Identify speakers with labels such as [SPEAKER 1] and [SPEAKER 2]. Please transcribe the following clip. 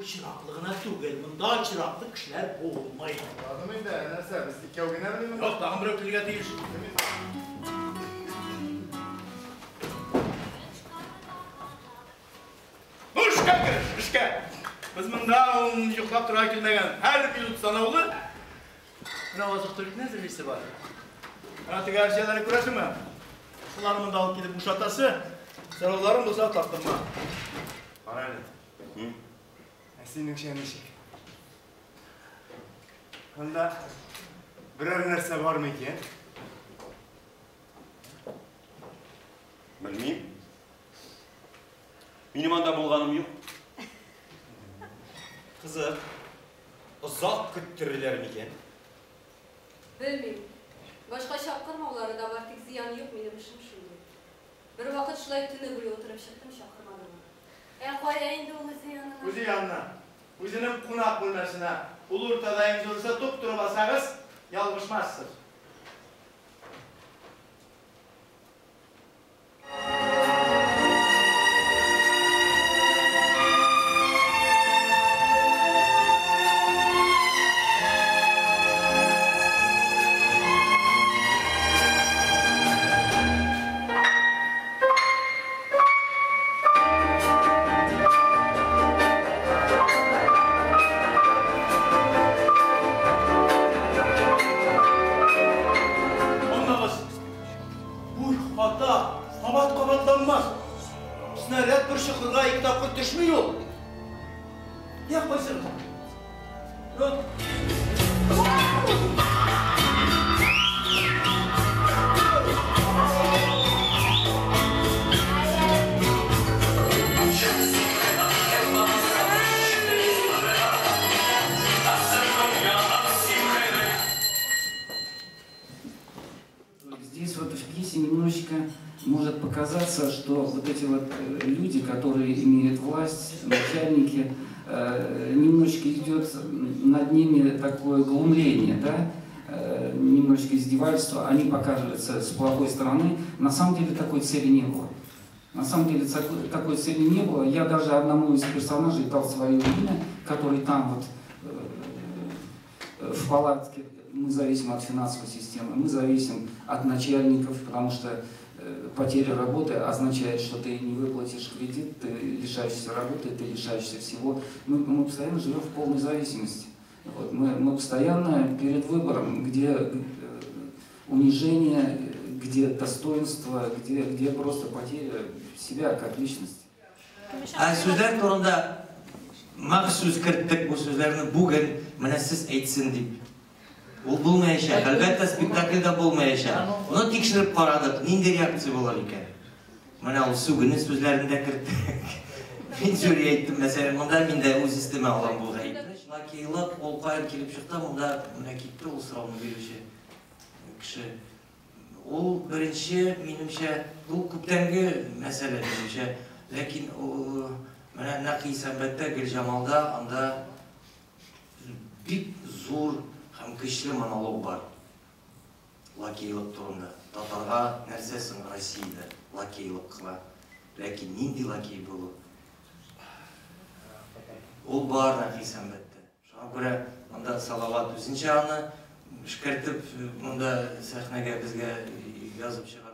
[SPEAKER 1] Очраклы гына түгел, монда очраклы кешеләр булмый.
[SPEAKER 2] Ладно инде, нәрсә, без икәү генә беләме?
[SPEAKER 1] Юк, тагын берәү килергә тиеш. Ну, эшкә кереш, эшкә. Без монда йоклап тора килмәгән. Һәр минут санаулы. Менә азык-төлекне әзерлисе бар. Менә теге әрҗәләрне күрәсеңме? Шуларны монда алып килеп бушатасы. Сорауларың булса, тартынма.
[SPEAKER 2] Кара әле. Ә синеңчә ничек? Монда берәр нәрсә бар микән?
[SPEAKER 3] Белмим. Минем анда булганым юк.
[SPEAKER 4] Кызык, озак көттерерләр микән?
[SPEAKER 5] Белмим. Башка чакырмаулары да бар, тик зыян юк, минем эшем шундый. Бервакыт шулай төне буе утырып чыктым, чакырмадылар. Ә кая инде ул үзе янына?
[SPEAKER 1] Үзе янына. Үзенең кунак бүлмәсенә. Ул уртада иң зурысы, туп-туры бассагыз, ялгышмассыз. Аңлагыз, бу хата кабат кабатланмас. Снаряд бер чокырга ике тапкыр төшми ул. Я кайсыгыз? Ну,
[SPEAKER 6] Здесь вот в пьесе немножечко может показаться, что вот эти вот люди, которые имеют власть, начальники, немножечко идет над ними такое глумление, да? Немножечко издевательство, они показываются с плохой стороны. На самом деле такой цели не было. На самом деле такой цели не было. Я даже одному из персонажей дал свое имя, который там вот в палатке. Мы зависим от финансовой системы, мы зависим от начальников, потому что потеря работы означает, что ты не выплатишь кредит, ты лишаешься работы, ты лишаешься всего. Мы постоянно живем в полной зависимости. Вот, мы постоянно перед выбором, где унижение, где достоинство, где просто потеря себя как личности.
[SPEAKER 7] Ә сүзләр турында махсус керттек бу сүзләрне бүген менә сез әйтсен дип. Ул булмаячак, әлбәттә, спектакльдә булмаячак. Моны тикшереп карадык, нинди реакция булыр икән. Менә ул сүгенү сүзләрен дә керттек. Мин жюри әйттем, мәсәлән, монда мин дә үз өстемә алам бу гаепне. Лакейлык ул каян килеп чыкты, монда менә китте ул сорауны бирүче кеше. Ул беренче, минемчә, ул күптәнге мәсьәлә, минемчә. Ләкин ул менә нәкъ Исәнбәттә, Гөлҗамалда анда бик зур һәм көчле монолог бар. Лакейлык турында. Татарга нәрсә соң Россиядә лакейлык кына. Ләкин нинди лакей булу? Ул бар нәкъ Исәнбәттә. Шуңа күрә монда Салават үзенчә аны эшкәртеп, монда сәхнәгә безгә язып чыгарды.